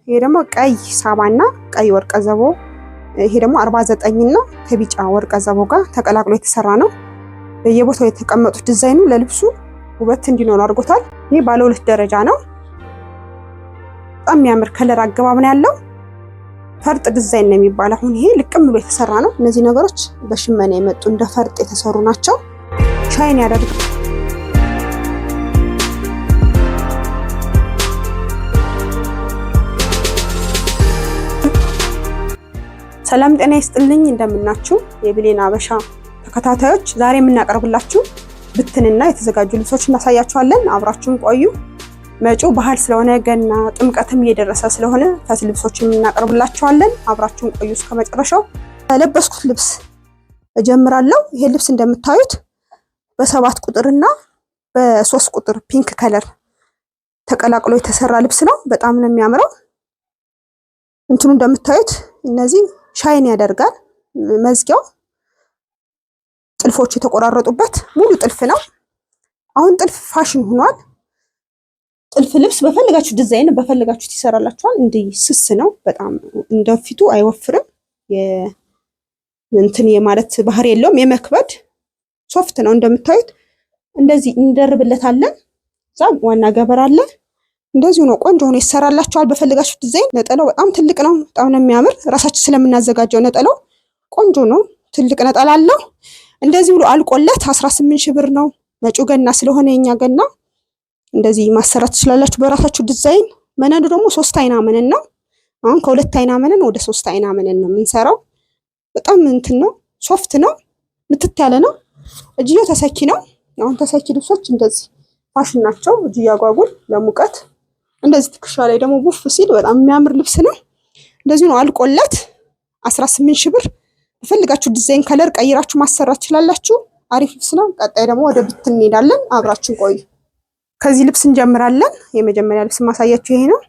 ይሄ ደግሞ ቀይ ሳባና ቀይ ወርቀ ዘቦ፣ ይሄ ደግሞ 49 እና ከቢጫ ወርቀ ዘቦ ጋር ተቀላቅሎ የተሰራ ነው። በየቦታው የተቀመጡት ዲዛይኑ ለልብሱ ውበት እንዲኖር አድርጎታል። ይሄ ባለ ሁለት ደረጃ ነው። በጣም የሚያምር color አገባብ ነው ያለው። ፈርጥ ዲዛይን ነው የሚባለው። አሁን ይሄ ልቅም ብሎ የተሰራ ነው። እነዚህ ነገሮች በሽመና የመጡ እንደ ፈርጥ የተሰሩ ናቸው። shine ያደርጋል። ሰላም ጤና ይስጥልኝ። እንደምናችሁ የብሌን አበሻ ተከታታዮች፣ ዛሬ የምናቀርብላችሁ ብትንና የተዘጋጁ ልብሶች እናሳያችኋለን። አብራችሁን ቆዩ። መጪው ባህል ስለሆነ ገና ጥምቀትም እየደረሰ ስለሆነ ፈት ልብሶችን እናቀርብላችኋለን። አብራችሁን ቆዩ እስከ መጨረሻው። ለበስኩት ልብስ እጀምራለሁ። ይሄ ልብስ እንደምታዩት በሰባት ቁጥርና በሶስት ቁጥር pink color ተቀላቅሎ የተሰራ ልብስ ነው። በጣም ነው የሚያምረው። እንትኑ እንደምታዩት እነዚህ shine ያደርጋል። መዝጊያው ጥልፎች የተቆራረጡበት ሙሉ ጥልፍ ነው። አሁን ጥልፍ ፋሽን ሆኗል። ጥልፍ ልብስ በፈለጋችሁ ዲዛይን በፈለጋችሁት ይሰራላችኋል። እንዲህ ስስ ነው በጣም እንደፊቱ አይወፍርም። እንትን የማለት ባህሪ የለውም። የመክበድ soft ነው እንደምታዩት። እንደዚህ እንደርብለታለን። እዛ ዋና ገበር አለ። እንደዚሁ ነው ቆንጆ ሆኖ ይሰራላችኋል በፈለጋችሁ ዲዛይን። ነጠላው በጣም ትልቅ ነው። በጣም ነው የሚያምር። ራሳችን ስለምናዘጋጀው ነጠላው ቆንጆ ነው። ትልቅ ነጠላ አለው። እንደዚህ ብሎ አልቆለት 18 ሺህ ብር ነው። መጪው ገና ስለሆነ የኛ ገና እንደዚህ ማሰራት ትችላላችሁ በራሳችሁ ዲዛይን። መነኑ ደግሞ ሶስት አይና መነን ነው። አሁን ከሁለት አይና መነን ወደ ሶስት አይና መነን ነው የምንሰራው። በጣም እንትን ነው፣ soft ነው፣ ምትት ያለ ነው። እጅየው ተሰኪ ነው። አሁን ተሰኪ ልብሶች እንደዚህ ፋሽን ናቸው። እጅ አጓጉል ለሙቀት እንደዚህ ትከሻ ላይ ደግሞ ቡፍ ሲል በጣም የሚያምር ልብስ ነው። እንደዚህ ነው አልቆለት 18 ሺህ ብር። በፈልጋችሁ ዲዛይን color ቀይራችሁ ማሰራት ትችላላችሁ። አሪፍ ልብስ ነው። ቀጣይ ደግሞ ወደ ብትን እንሄዳለን። አብራችን ቆዩ። ከዚህ ልብስ እንጀምራለን። የመጀመሪያ ልብስ ማሳያችሁ ይሄ ነው።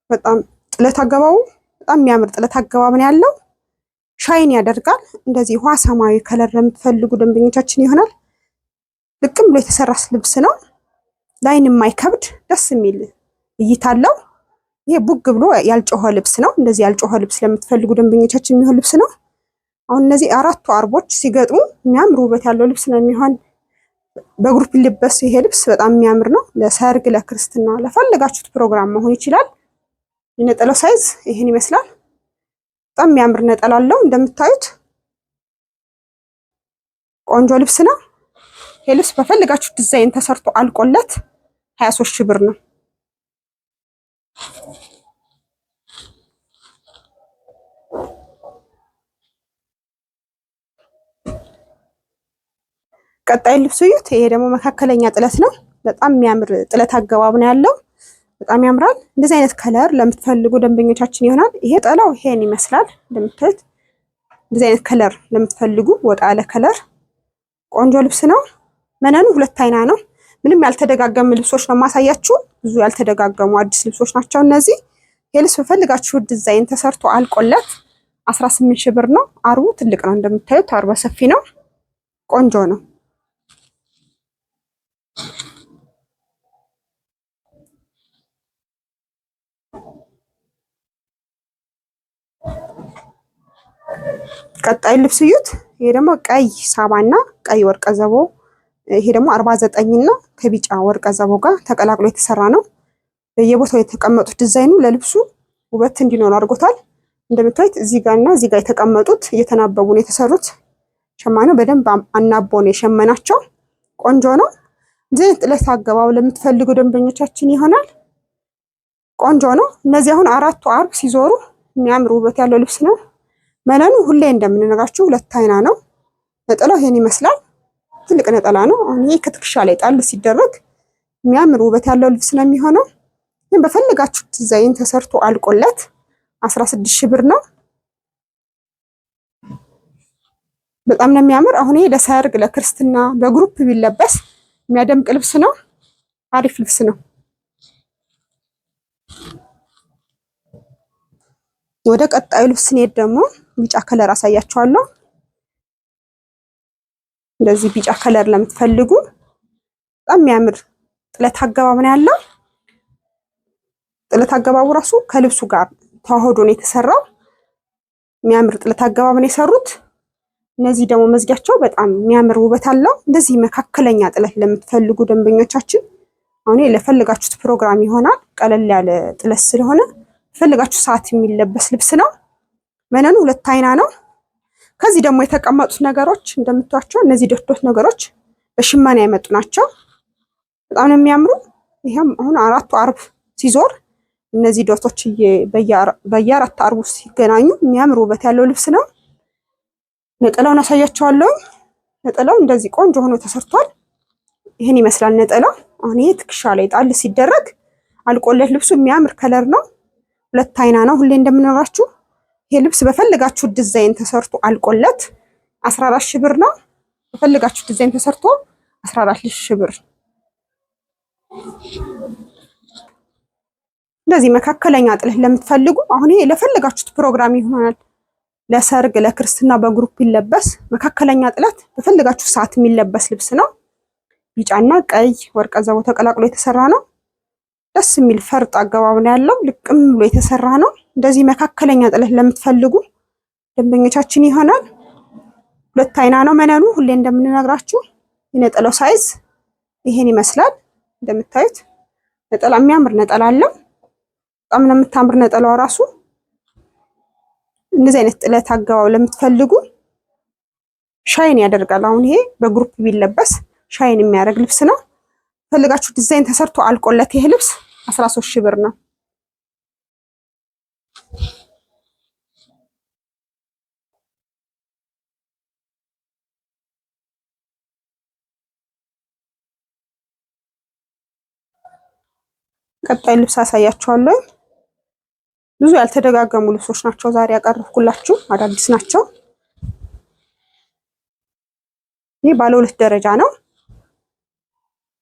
በጣም ጥለት አገባቡ በጣም የሚያምር ጥለት አገባብ ነው ያለው። shine ያደርጋል። እንደዚህ ውሃ ሰማያዊ color ለምትፈልጉ ደንበኞቻችን ይሆናል። ልቅም ብሎ የተሰራ ልብስ ነው። ላይን የማይከብድ ደስ የሚል እይታ አለው። ይሄ ቡግ ብሎ ያልጮኸ ልብስ ነው። እንደዚህ ያልጮኸ ልብስ ለምትፈልጉ ደንበኞቻችን የሚሆን ልብስ ነው። አሁን እነዚህ አራቱ አርቦች ሲገጥሙ የሚያምር ውበት ያለው ልብስ ነው የሚሆን። በ group ሊለበስ ይሄ ልብስ በጣም የሚያምር ነው። ለሰርግ፣ ለክርስትና፣ ለፈለጋችሁት ፕሮግራም መሆን ይችላል። የነጠላው size ይሄን ይመስላል። በጣም የሚያምር ነጠላ አለው እንደምታዩት ቆንጆ ልብስ ነው። ይሄ ልብስ በፈለጋችሁት ዲዛይን ተሰርቶ አልቆለት 23 ሺህ ብር ነው። ቀጣይ ልብስ እዩት። ይሄ ደግሞ መካከለኛ ጥለት ነው። በጣም የሚያምር ጥለት አገባብ ነው ያለው። በጣም ያምራል። እንደዚህ አይነት color ለምትፈልጉ ደንበኞቻችን ይሆናል። ይሄ ነጠላው ይሄን ይመስላል እንደምታዩት። እንደዚህ አይነት color ለምትፈልጉ ወጣ ያለ color ቆንጆ ልብስ ነው። መነኑ ሁለት አይና ነው። ምንም ያልተደጋገሙ ልብሶች ነው ማሳያችሁ። ብዙ ያልተደጋገሙ አዲስ ልብሶች ናቸው እነዚህ። ይሄ ልብስ በፈልጋችሁ ዲዛይን ተሰርቶ አልቆለት 18 ሺህ ብር ነው። አርቡ ትልቅ ነው እንደምታዩት፣ አርበ ሰፊ ነው። ቆንጆ ነው። ቀጣይ ልብስ እዩት። ይሄ ደግሞ ቀይ ሳባና ቀይ ወርቀ ዘቦ፣ ይሄ ደግሞ 49 እና ከቢጫ ወርቀ ዘቦ ጋር ተቀላቅሎ የተሰራ ነው። በየቦታው የተቀመጡት ዲዛይኑ ለልብሱ ውበት እንዲኖር አድርጎታል። እንደምታዩት እዚህ ጋር እና እዚህ ጋር የተቀመጡት እየተናበቡ ነው የተሰሩት። ሸማኔው በደንብ አናቦ ነው የሸመናቸው። ቆንጆ ነው። እንደዚህ ጥለት አገባብ ለምትፈልጉ ደንበኞቻችን ይሆናል። ቆንጆ ነው። እነዚህ አሁን አራቱ አርብ ሲዞሩ የሚያምር ውበት ያለው ልብስ ነው። መነኑ ሁሌ እንደምንነግራችሁ ሁለት አይና ነው። ነጠላው ይሄን ይመስላል። ትልቅ ነጠላ ነው። አሁን ይሄ ከትከሻ ላይ ጣል ሲደረግ የሚያምር ውበት ያለው ልብስ ነው የሚሆነው። ግን በፈለጋችሁ ዲዛይን ተሰርቶ አልቆለት 16 ሺህ ብር ነው። በጣም ነው የሚያምር። አሁን ይሄ ለሰርግ፣ ለክርስትና በ group ቢለበስ የሚያደምቅ ልብስ ነው። አሪፍ ልብስ ነው። ወደ ቀጣዩ ልብስ ስንሄድ ደግሞ ቢጫ color አሳያችኋለሁ። እንደዚህ ቢጫ color ለምትፈልጉ በጣም የሚያምር ጥለት አገባብ ነው ያለው። ጥለት አገባቡ ራሱ ከልብሱ ጋር ተዋህዶ ነው የተሰራው። የሚያምር ጥለት አገባብ ነው የሰሩት። እነዚህ ደግሞ መዝጊያቸው በጣም የሚያምር ውበት አለው። እንደዚህ መካከለኛ ጥለት ለምትፈልጉ ደንበኞቻችን አሁን ለፈለጋችሁት ፕሮግራም ይሆናል። ቀለል ያለ ጥለት ስለሆነ ፈልጋችሁ ሰዓት የሚለበስ ልብስ ነው። መነኑ ሁለት አይና ነው። ከዚህ ደግሞ የተቀመጡት ነገሮች እንደምታዩቸው እነዚህ dot dot ነገሮች በሽመና የመጡ ናቸው። በጣም ነው የሚያምሩ። ይሄም አሁን አራቱ አርብ ሲዞር እነዚህ dot ኦች በየአራት አርቡ ሲገናኙ የሚያምር ውበት ያለው ልብስ ነው። ነጠላውን አሳያቸዋለሁ። ነጠላው እንደዚህ ቆንጆ ሆኖ ተሰርቷል። ይህን ይመስላል ነጠላው። አሁን ይሄ ትከሻ ላይ ጣል ሲደረግ አልቆለት ልብሱ የሚያምር color ነው። ሁለት አይና ነው። ሁሌ እንደምንላችሁ ይሄ ልብስ በፈለጋችሁ ዲዛይን ተሰርቶ አልቆለት 14 ሺህ ብር ነው። በፈለጋችሁ ዲዛይን ተሰርቶ 14 ሺህ ብር። እንደዚህ መካከለኛ ጥለት ለምትፈልጉ አሁን ይሄ ለፈለጋችሁት ፕሮግራም ይሆናል። ለሰርግ፣ ለክርስትና በ group ይለበስ። መካከለኛ ጥለት በፈለጋችሁ ሰዓት የሚለበስ ልብስ ነው። ቢጫና ቀይ ወርቀ ዘቦ ተቀላቅሎ የተሰራ ነው። ደስ የሚል ፈርጥ አገባብ ነው ያለው። ልቅም ብሎ የተሰራ ነው። እንደዚህ መካከለኛ ጥለት ለምትፈልጉ ደንበኞቻችን ይሆናል። ሁለት አይና ነው መነኑ። ሁሌ እንደምንነግራችሁ የነጠላው size ይሄን ይመስላል። እንደምታዩት ነጠላ የሚያምር ነጠላ አለው። በጣም ነው የምታምር ነጠላዋ ራሱ። እንደዚህ አይነት ጥለት አገባብ ለምትፈልጉ shine ያደርጋል። አሁን ይሄ በ group ቢለበስ shine የሚያደርግ ልብስ ነው። ፈልጋችሁ ዲዛይን ተሰርቶ አልቆለት ይሄ ልብስ 13 ሺህ ብር ነው። ቀጣይ ልብስ አሳያችኋለሁ። ብዙ ያልተደጋገሙ ልብሶች ናቸው ዛሬ ያቀረብኩላችሁ፣ አዳዲስ ናቸው። ይህ ባለ ሁለት ደረጃ ነው።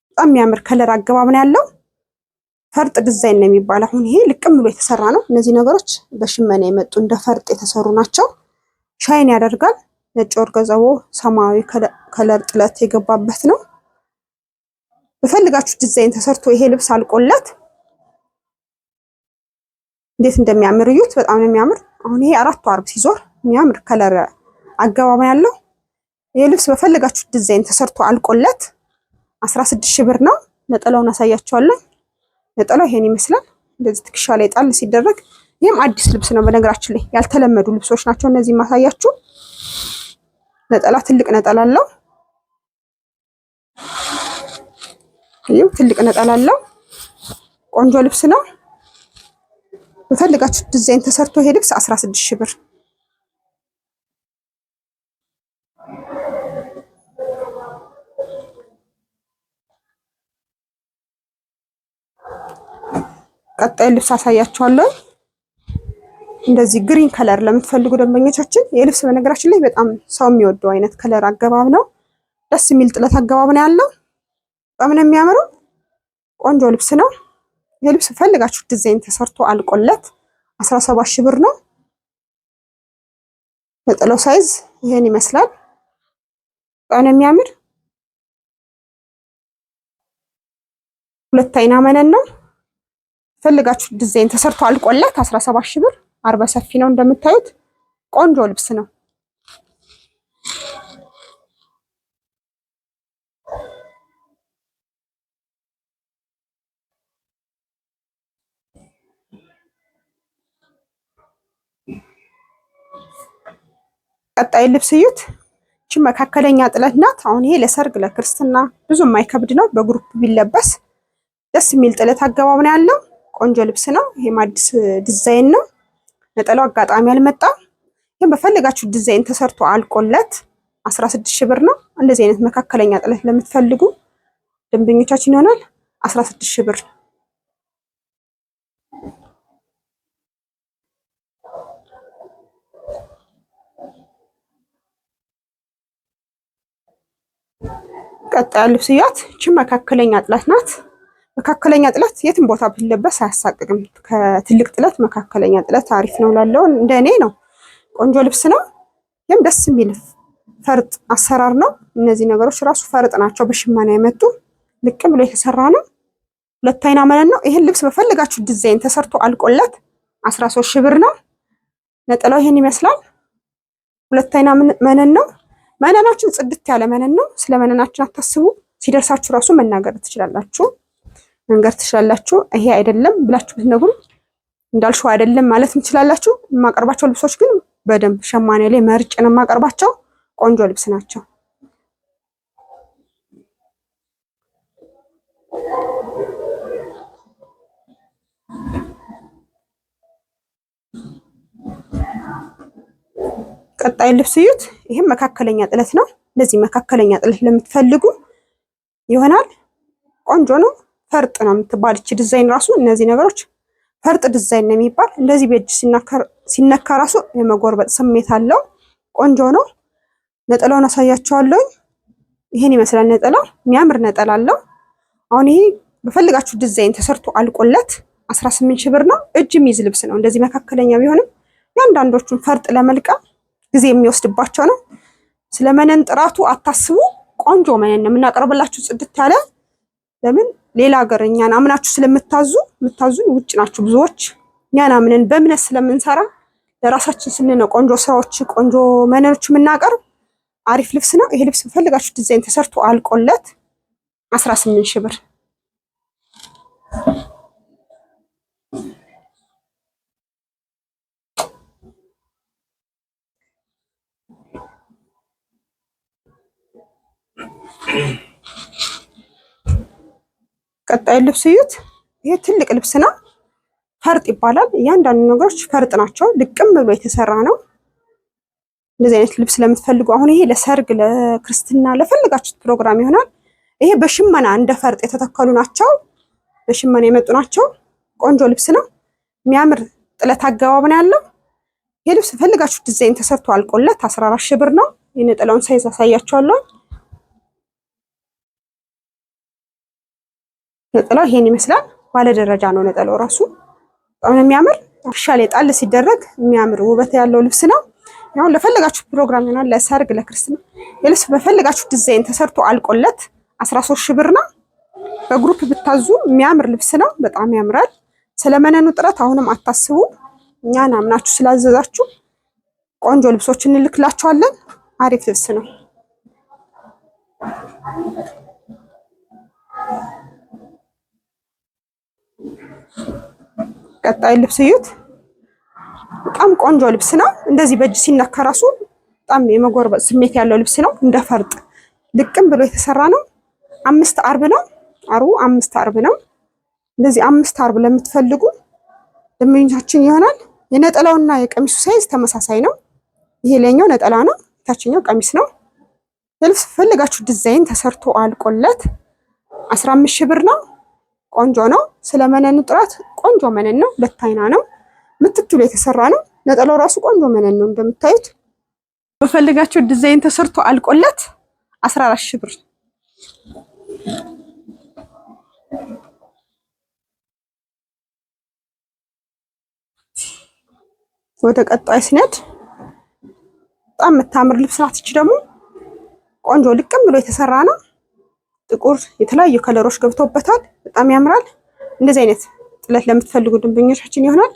በጣም የሚያምር color አገባብ ነው ያለው። ፈርጥ ዲዛይን ነው የሚባለው። አሁን ይሄ ልቅም ብሎ የተሰራ ነው። እነዚህ ነገሮች በሽመና የመጡ እንደ ፈርጥ የተሰሩ ናቸው። shine ያደርጋል። ነጭ ወርቀ ዘቦ፣ ሰማያዊ color ጥለት የገባበት ነው። በፈልጋችሁ ዲዛይን ተሰርቶ ይሄ ልብስ አልቆለት እንዴት እንደሚያምር እዩት። በጣም ነው የሚያምር። አሁን ይሄ አራቱ አርብ ሲዞር የሚያምር color አገባብ ያለው ይሄ ልብስ በፈልጋችሁ ዲዛይን ተሰርቶ አልቆለት 16 ሺህ ብር ነው። ነጠላውን አሳያችኋለሁ። ነጠላው ይሄን ይመስላል። እንደዚህ ትከሻ ላይ ጣል ሲደረግ፣ ይህም አዲስ ልብስ ነው። በነገራችን ላይ ያልተለመዱ ልብሶች ናቸው እነዚህ ማሳያችሁ። ነጠላ ትልቅ ነጠላ አለው። ይሄው ትልቅ ነጠላ አለው። ቆንጆ ልብስ ነው። በፈልጋችሁ ዲዛይን ተሰርቶ ይሄ ልብስ 16 ሺህ ብር። ቀጣይ ልብስ አሳያችኋለሁ። እንደዚህ green color ለምትፈልጉ ደንበኞቻችን የልብስ በነገራችን ላይ በጣም ሰው የሚወደው አይነት color አገባብ ነው። ደስ የሚል ጥለት አገባብ ነው ያለው። በጣም ነው የሚያምረው። ቆንጆ ልብስ ነው። የልብስ ፈልጋችሁ ዲዛይን ተሰርቶ አልቆለት 17 ሺህ ብር ነው። ነጠላው size ይሄን ይመስላል። በጣም ነው የሚያምር። ሁለት አይና መነን ነው። ፈልጋችሁ ዲዛይን ተሰርቶ አልቆለት 17 ሺህ ብር። አርበ ሰፊ ነው እንደምታዩት። ቆንጆ ልብስ ነው። ቀጣይ ልብስ እዩት። እቺ መካከለኛ ጥለት ናት። አሁን ይሄ ለሰርግ ለክርስትና ብዙ የማይከብድ ነው። በ group ቢለበስ ደስ የሚል ጥለት አገባብ ነው ያለው። ቆንጆ ልብስ ነው። ይሄም አዲስ ዲዛይን ነው። ነጠላው አጋጣሚ አልመጣም። ይሄም በፈለጋችሁ ዲዛይን ተሰርቶ አልቆለት 16 ሺህ ብር ነው። እንደዚህ አይነት መካከለኛ ጥለት ለምትፈልጉ ደንበኞቻችን ይሆናል 16 ሺህ ብር። ቀጣይ ልብስ እያት። እቺ መካከለኛ ጥለት ናት። መካከለኛ ጥለት የትም ቦታ ብትለበስ አያሳቅቅም። ከትልቅ ጥለት መካከለኛ ጥለት አሪፍ ነው ላለው እንደ እኔ ነው። ቆንጆ ልብስ ነው። ይህም ደስ የሚል ፈርጥ አሰራር ነው። እነዚህ ነገሮች ራሱ ፈርጥ ናቸው፣ በሽመና የመጡ ልቅም ብሎ የተሰራ ነው። ሁለት አይና መነን ነው። ይሄን ልብስ በፈለጋችሁ ዲዛይን ተሰርቶ አልቆለት 13 ሺህ ብር ነው። ነጠላው ይሄን ይመስላል። ሁለት አይና መነን ነው። መነናችን ጽድት ያለ መነን ነው። ስለ መነናችን አታስቡ። ሲደርሳችሁ ራሱ መናገር ትችላላችሁ፣ መንገር ትችላላችሁ። ይሄ አይደለም ብላችሁ ብትነግሩ እንዳልሽው አይደለም ማለት ትችላላችሁ። የማቀርባቸው ልብሶች ግን በደንብ ሸማኔ ላይ መርጬ ነው የማቀርባቸው። ቆንጆ ልብስ ናቸው። ቀጣይ ልብስ እዩት። ይህም መካከለኛ ጥለት ነው። እንደዚህ መካከለኛ ጥለት ለምትፈልጉ ይሆናል። ቆንጆ ነው። ፈርጥ ነው የምትባል እቺ ዲዛይን ራሱ እነዚህ ነገሮች ፈርጥ ዲዛይን ነው የሚባል። እንደዚህ በእጅ ሲነካ ራሱ የመጎርበጥ ስሜት አለው። ቆንጆ ነው። ነጠላውን አሳያችኋለሁ። ይሄን ይመስላል ነጠላው። የሚያምር ነጠላ አለው። አሁን ይሄ በፈልጋችሁ ዲዛይን ተሰርቶ አልቆለት 18 ሺህ ብር ነው። እጅ የሚይዝ ልብስ ነው። እንደዚህ መካከለኛ ቢሆንም የአንዳንዶቹን ፈርጥ ለመልቀም ጊዜ የሚወስድባቸው ነው። ስለ መነን ጥራቱ አታስቡ። ቆንጆ መነን ነው የምናቀርብላችሁ፣ ጽድት ያለ። ለምን ሌላ ሀገር እኛን አምናችሁ ስለምታዙ የምታዙን ውጭ ናችሁ ብዙዎች። እኛን አምነን በእምነት ስለምንሰራ ለራሳችን ስንል ነው ቆንጆ ስራዎች ቆንጆ መነኖች የምናቀርብ። አሪፍ ልብስ ነው ይሄ ልብስ። በፈልጋችሁ ዲዛይን ተሰርቶ አልቆለት 18 ሺህ ብር። ቀጣይ ልብስ እዩት። ይሄ ትልቅ ልብስ ነው። ፈርጥ ይባላል። እያንዳንዱ ነገሮች ፈርጥ ናቸው። ልቅም ብሎ የተሰራ ነው። እንደዚህ አይነት ልብስ ለምትፈልጉ አሁን ይሄ ለሰርግ፣ ለክርስትና፣ ለፈለጋችሁት ፕሮግራም ይሆናል። ይሄ በሽመና እንደ ፈርጥ የተተከሉ ናቸው። በሽመና የመጡ ናቸው። ቆንጆ ልብስ ነው። የሚያምር ጥለት አገባብ ነው ያለው። ይሄ ልብስ ፈልጋችሁ ዲዛይን ተሰርቶ አልቆለት 14 ሺህ ብር ነው። የነጠላውን size አሳያችኋለሁ። ነጠላው ይሄን ይመስላል። ባለ ደረጃ ነው ነጠላው ራሱ በጣም ነው የሚያምር። ትከሻ ላይ ጣል ሲደረግ የሚያምር ውበት ያለው ልብስ ነው። ያው ለፈለጋችሁ ፕሮግራም ይሆናል፣ ለሰርግ፣ ለክርስትና የልብስ በፈለጋችሁ ዲዛይን ተሰርቶ አልቆለት 13 ሺህ ብር ነው። በ group ብታዙ የሚያምር ልብስ ነው። በጣም ያምራል። ስለመነኑ ጥረት አሁንም አታስቡ። እኛን አምናችሁ ስላዘዛችሁ ቆንጆ ልብሶች እንልክላችኋለን። አሪፍ ልብስ ነው። ቀጣይ ልብስ እዩት። በጣም ቆንጆ ልብስ ነው። እንደዚህ በእጅ ሲነካ ራሱ በጣም የመጎርበጥ ስሜት ያለው ልብስ ነው። እንደ ፈርጥ ልቅም ብሎ የተሰራ ነው። አምስት አርብ ነው። አርቡ አምስት አርብ ነው። እንደዚህ አምስት አርብ ለምትፈልጉ ደንበኞቻችን ይሆናል። የነጠላውና የቀሚሱ size ተመሳሳይ ነው። ይሄ ላይኛው ነጠላ ነው፣ ታችኛው ቀሚስ ነው። የልብስ ፈልጋችሁ ዲዛይን ተሰርቶ አልቆለት 15 ሺህ ብር ነው። ቆንጆ ነው። ስለ መነኑ ጥራት ቆንጆ መነን ነው። ሁለት አይና ነው። ምትትሉ የተሰራ ነው። ነጠላው ራሱ ቆንጆ መነን ነው። እንደምታዩት በፈልጋችሁ ዲዛይን ተሰርቶ አልቆለት 14 ሺህ ብር። ወደ ቀጣይ ስነድ በጣም የምታምር ልብስ ናት። እቺ ደግሞ ቆንጆ ልቅም ብሎ የተሰራ ነው። ጥቁር የተለያዩ color ኦች ገብተውበታል። በጣም ያምራል። እንደዚህ አይነት ጥለት ለምትፈልጉ ደንበኞቻችን ይሆናል።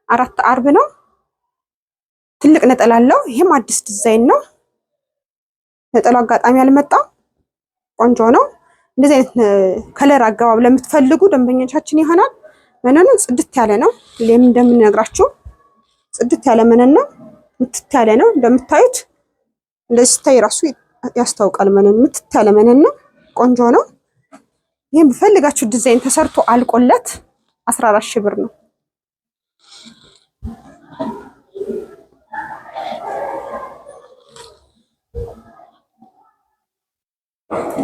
አራት አርብ ነው። ትልቅ ነጠላ አለው። ይሄም አዲስ ዲዛይን ነው። ነጠላው አጋጣሚ አልመጣም። ቆንጆ ነው። እንደዚህ አይነት color አገባብ ለምትፈልጉ ደንበኞቻችን ይሆናል። መነኑ ጽድት ያለ ነው። ሁሌም እንደምነግራችሁ ጽድት ያለ መነን ነው። ምትት ያለ ነው። እንደምታዩት እንደዚህ ሲታይ ራሱ ያስታውቃል። መነን ምትት ያለ መነን ነው። ቆንጆ ነው። ይህም በፈልጋችሁ ዲዛይን ተሰርቶ አልቆለት 14 ሺህ ብር ነው።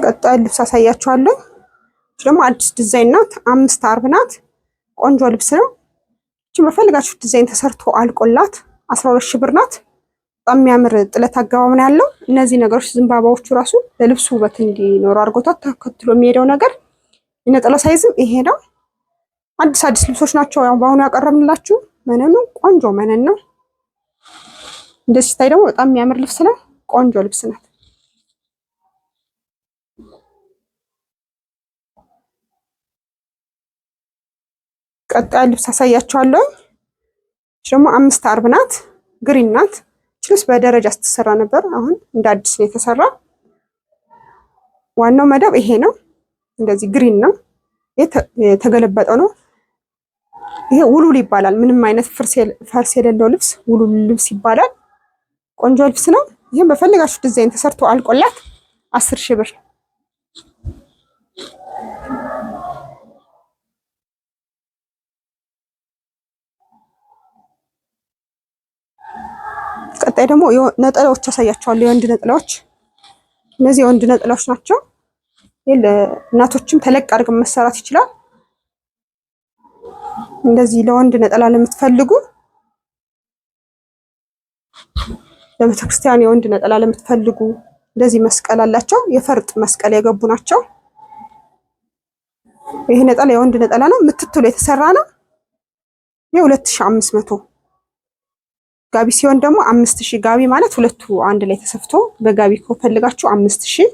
ቀጣይ ልብስ አሳያችኋለሁ። ደግሞ አዲስ ዲዛይን ናት። አምስት አርብ ናት። ቆንጆ ልብስ ነው። እቺ በፈልጋችሁ ዲዛይን ተሰርቶ አልቆላት 12 ሺህ ብር ናት። በጣም የሚያምር ጥለት አገባብ ነው ያለው። እነዚህ ነገሮች ዘንባባዎቹ ራሱ ለልብሱ ውበት እንዲኖሩ አድርጎታል። ተከትሎ የሚሄደው ነገር የነጠላ size ም ይሄ ነው። አዲስ አዲስ ልብሶች ናቸው ያው በአሁኑ ያቀረብንላችሁ። መነኑ ቆንጆ መነን ነው። እንደዚህ ሲታይ ደግሞ በጣም የሚያምር ልብስ ነው። ቆንጆ ልብስ ናት። ቀጣይ ልብስ አሳያችኋለሁ። ደግሞ 5 አርብ ናት፣ green ናት። ልብስ በደረጃ ስትሰራ ነበር። አሁን እንደ አዲስ ነው የተሰራ። ዋናው መደብ ይሄ ነው። እንደዚህ green ነው የተገለበጠው ነው። ይሄ ውሉል ይባላል። ምንም አይነት ፈርስ የሌለው ልብስ ውሉል ልብስ ይባላል። ቆንጆ ልብስ ነው። ይህም በፈለጋችሁ ዲዛይን ተሰርቶ አልቆላት 10,000 ብር። ቀጣይ ደግሞ ነጠላዎች አሳያቸዋለሁ። የወንድ ነጠላዎች፣ እነዚህ የወንድ ነጠላዎች ናቸው። ይህ ለእናቶችም ተለቅ አድርገን መሰራት ይችላል። እንደዚህ ለወንድ ነጠላ ለምትፈልጉ፣ ለቤተክርስቲያን የወንድ ነጠላ ለምትፈልጉ እንደዚህ መስቀል አላቸው። የፈርጥ መስቀል የገቡ ናቸው። ይሄ ነጠላ የወንድ ነጠላ ነው። ምትትሉ የተሰራ ነው። ይሄ 2500፣ ጋቢ ሲሆን ደግሞ 5000። ጋቢ ማለት ሁለቱ አንድ ላይ ተሰፍቶ በጋቢ ከፈልጋችሁ 5000።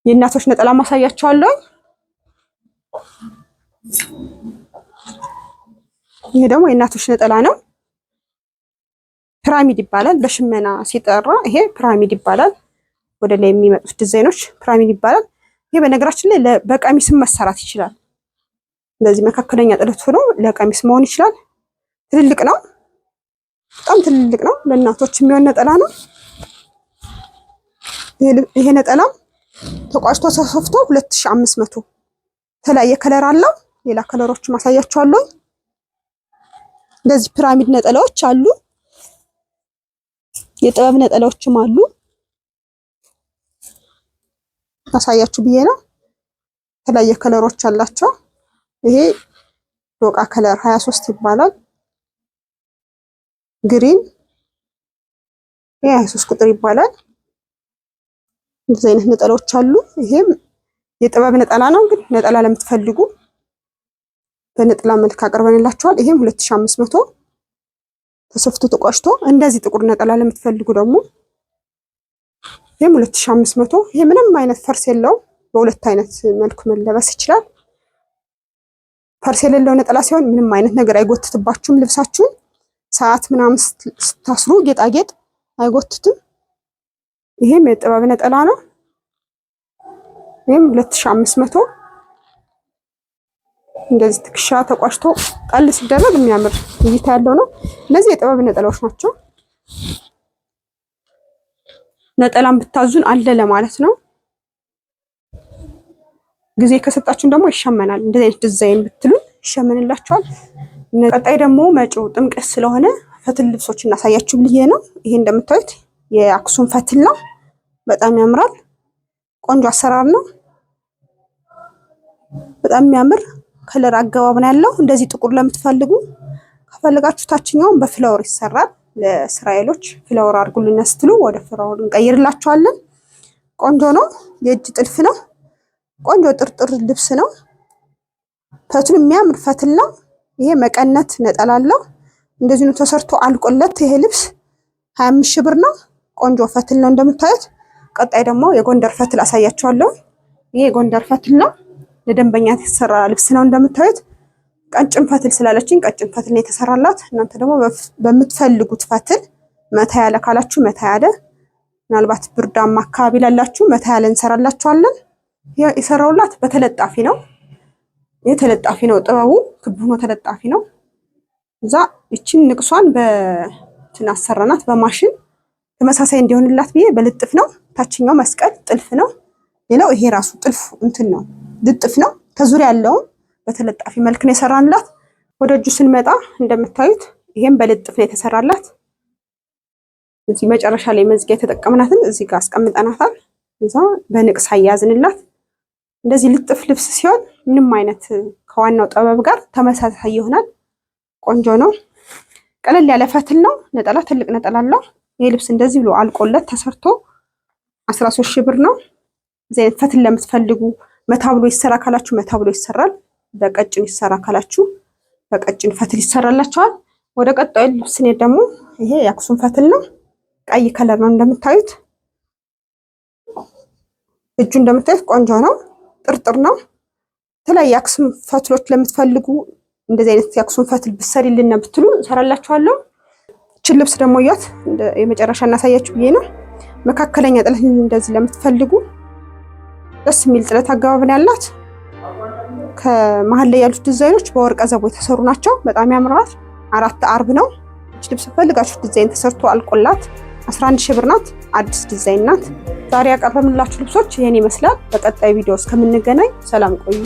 የእናቶች ነጠላ ማሳያቸዋለሁ። ይሄ ደግሞ የእናቶች ነጠላ ነው። ፒራሚድ ይባላል። በሽመና ሲጠራ ይሄ ፒራሚድ ይባላል። ወደ ላይ የሚመጡት ዲዛይኖች ፒራሚድ ይባላል። ይሄ በነገራችን ላይ በቀሚስም መሰራት ይችላል። እንደዚህ መካከለኛ ጥለት ሆኖ ለቀሚስ መሆን ይችላል። ትልልቅ ነው፣ በጣም ትልልቅ ነው። ለእናቶች የሚሆን ነጠላ ነው። ይሄ ነጠላም ተቋጭቶ ተሰፍቶ 2500። የተለያየ color አለው። ሌላ color ኦች ማሳያችኋለሁ። እንደዚህ ፒራሚድ ነጠላዎች አሉ። የጥበብ ነጠላዎችም አሉ። ታሳያችሁ ብዬ ነው። የተለያየ color ኦች አላቸው። ይሄ ዶቃ color 23 ይባላል። Green ይሄ 23 ቁጥር ይባላል። እንደዚህ አይነት ነጠላዎች አሉ። ይሄም የጥበብ ነጠላ ነው፣ ግን ነጠላ ለምትፈልጉ በነጠላ መልክ አቅርበንላችኋል። ይሄም 2500 ተሰፍቶ ተቋጭቶ። እንደዚህ ጥቁር ነጠላ ለምትፈልጉ ደግሞ ይሄም 2500። ይሄ ምንም አይነት ፈርስ የለውም። በሁለት አይነት መልኩ መለበስ ይችላል። ፈርስ የሌለው ነጠላ ሲሆን ምንም አይነት ነገር አይጎትትባችሁም። ልብሳችሁን ሰዓት ምናምን ስታስሩ ጌጣጌጥ አይጎትትም። ይሄም የጥበብ ነጠላ ነው። ይሄም 2500። እንደዚህ ትከሻ ተቋጭቶ ጣል ሲደረግ የሚያምር እይታ ያለው ነው። እነዚህ የጥበብ ነጠላዎች ናቸው። ነጠላም ብታዙን አለ ለማለት ነው። ጊዜ ከሰጣችሁን ደግሞ ይሸመናል። እንደዚህ አይነት ዲዛይን ብትሉን ይሸመንላችኋል። ቀጣይ ደግሞ መጪው ጥምቀት ስለሆነ ፈትል ልብሶች እናሳያችሁ ብዬ ነው። ይሄ እንደምታዩት የአክሱም ፈትል ነው። በጣም ያምራል። ቆንጆ አሰራር ነው። በጣም የሚያምር color አገባብ ነው ያለው። እንደዚህ ጥቁር ለምትፈልጉ ከፈለጋችሁ ታችኛውን በ flower ይሰራል። ለእስራኤሎች flower አድርጉልን ስትሉ ወደ flower እንቀይርላችኋለን። ቆንጆ ነው። የእጅ ጥልፍ ነው። ቆንጆ ጥርጥር ልብስ ነው። ፈትሉ የሚያምር ፈትል ነው። ይሄ መቀነት ነጠላ አለው። እንደዚህ ነው ተሰርቶ አልቆለት። ይሄ ልብስ 25 ሺህ ብር ነው። ቆንጆ ፈትል ነው እንደምታዩት። ቀጣይ ደግሞ የጎንደር ፈትል አሳያችኋለሁ። ይሄ የጎንደር ፈትል ነው። ለደንበኛ የተሰራ ልብስ ነው እንደምታዩት። ቀጭን ፈትል ስላለችኝ ቀጭን ፈትል ነው የተሰራላት። እናንተ ደግሞ በምትፈልጉት ፈትል መታ ያለ ካላችሁ መታ ያለ፣ ምናልባት ብርዳማ አካባቢ ላላችሁ መታ ያለ እንሰራላችኋለን። የሰራውላት በተለጣፊ ነው። ይሄ ተለጣፊ ነው። ጥበቡ ክብ ሆኖ ተለጣፊ ነው። እዛ ይችን ንቅሷን በእንትን አሰራናት በማሽን ተመሳሳይ እንዲሆንላት ብዬ በልጥፍ ነው። ታችኛው መስቀል ጥልፍ ነው። ሌላው ይሄ ራሱ ጥልፍ እንትን ነው ልጥፍ ነው። ከዙሪያ ያለውን በተለጣፊ መልክ ነው የሰራንላት። ወደ እጁ ስንመጣ እንደምታዩት ይሄም በልጥፍ ነው የተሰራላት። እዚህ መጨረሻ ላይ መዝጊያ የተጠቀምናትን እዚህ ጋር አስቀምጠናታል። እዛ በንቅስ አያያዝንላት። እንደዚህ ልጥፍ ልብስ ሲሆን ምንም አይነት ከዋናው ጥበብ ጋር ተመሳሳይ ይሆናል። ቆንጆ ነው። ቀለል ያለ ፈትል ነው። ነጠላ ትልቅ ነጠላ አለው። ይሄ ልብስ እንደዚህ ብሎ አልቆለት ተሰርቶ 13 ሺህ ብር ነው። እዚህ አይነት ፈትል ለምትፈልጉ መታ ብሎ ይሰራ ካላችሁ መታ ብሎ ይሰራል። በቀጭን ይሰራ ካላችሁ በቀጭን ፈትል ይሰራላችኋል። ወደ ቀጣዩ ልብስ ስንሄድ ደግሞ ይሄ የአክሱም ፈትል ነው። ቀይ color ነው እንደምታዩት። እጁ እንደምታዩት ቆንጆ ነው። ጥርጥር ነው። የተለያዩ የአክሱም ፈትሎች ለምትፈልጉ እንደዚህ አይነት የአክሱም ፈትል ብትሰሪልን ብትሉ እንሰራላችኋለሁ። ይችን ልብስ ደግሞ እያት የመጨረሻ እናሳያችሁ ብዬ ነው። መካከለኛ ጥለት እንደዚህ ለምትፈልጉ ደስ የሚል ጥለት አገባብ ነው ያላት። ከመሀል ላይ ያሉት ዲዛይኖች በወርቀ ዘቦ የተሰሩ ናቸው። በጣም ያምራል። 4 አርብ ነው። ይች ልብስ ፈልጋችሁ ዲዛይን ተሰርቶ አልቆላት 11 ሺህ ብር ናት። አዲስ ዲዛይን ናት። ዛሬ ያቀረብንላችሁ ልብሶች ይህን ይመስላል። በቀጣይ ቪዲዮ እስከምንገናኝ ሰላም ቆዩ።